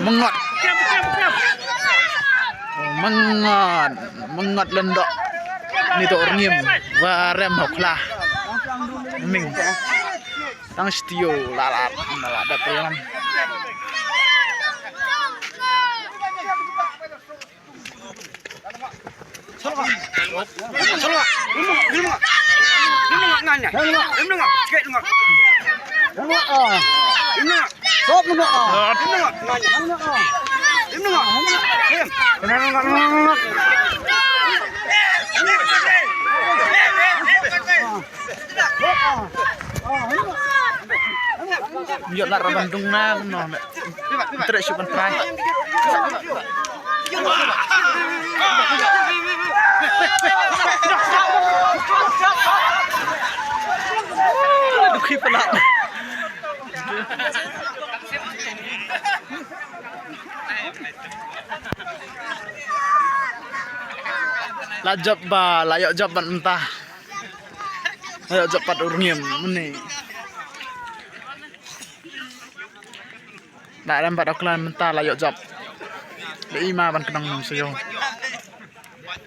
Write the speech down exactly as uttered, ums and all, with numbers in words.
Mengot. Mengot. Mengot lyngdoh. Ni to Urngim. Wa rem hok la. Ming. Tang shtio la la la da pelam. Ïoh lad ra ban dung na kumno. Treh shu ban trai. Dukhi palat. La jop ba, la ïoh jop ban mynta. Ïoh jop pat Urngim mynne. Da rem pat Auckland mynta la ïoh jop. Da i ma ban khnang nang sio.